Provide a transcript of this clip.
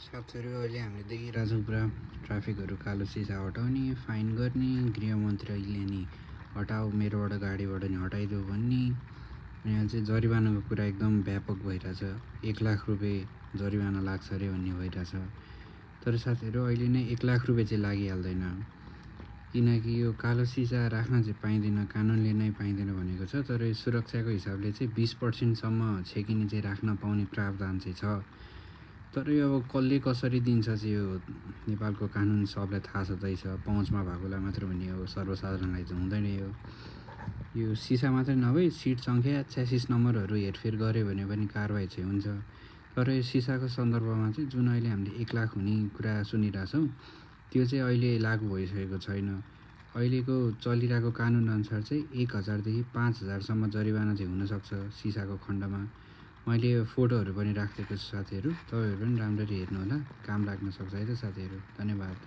साथीहरू अहिले हामीले देखिरहेछौँ पुरा ट्राफिकहरू कालो सिसा हटाउने फाइन गर्ने गृहमन्त्रीले नि हटाऊ मेरोबाट गाडीबाट नि हटाइदियो भन्ने अनि अहिले चाहिँ जरिवानाको कुरा एकदम व्यापक भइरहेछ 1,00,000 रुपियाँ जरिवाना लाग्छ अरे भन्ने भइरहेछ। तर साथीहरू अहिले नै 1,00,000 रुपियाँ चाहिँ लागिहाल्दैन किनकि यो कालो सिसा राख्न चाहिँ पाइँदैन, कानुनले नै पाइँदैन भनेको छ। तर यो सुरक्षाको हिसाबले चाहिँ 20% सम्म छेकिने चाहिँ राख्न पाउने प्रावधान चाहिँ छ। तर यो अब कसले कसरी दिन्छ चाहिँ यो नेपालको कानुन सबलाई थाहा छँदैछ, पहुँचमा भएकोलाई मात्र भन्ने हो, सर्वसाधारणलाई चाहिँ हुँदैन। यो सिसा मात्रै नभई सिट सङ्ख्या च्यासिस नम्बरहरू हेरफेर गऱ्यो भने पनि कारवाही चाहिँ हुन्छ। तर यो सिसाको सन्दर्भमा चाहिँ जुन अहिले हामीले 1,00,000 हुने कुरा सुनिरहेछौँ त्यो चाहिँ अहिले लागू भइसकेको छैन। अहिलेको चलिरहेको कानुनअनुसार चाहिँ 1,000 देखि 5,000सम्म जरिवाना चाहिँ हुनसक्छ सिसाको खण्डमा। मैले फोटोहरू पनि राखिदिएको छु साथीहरू, तपाईँहरू पनि राम्ररी हेर्नुहोला, काम लाग्न सक्छ है त साथीहरू। धन्यवाद।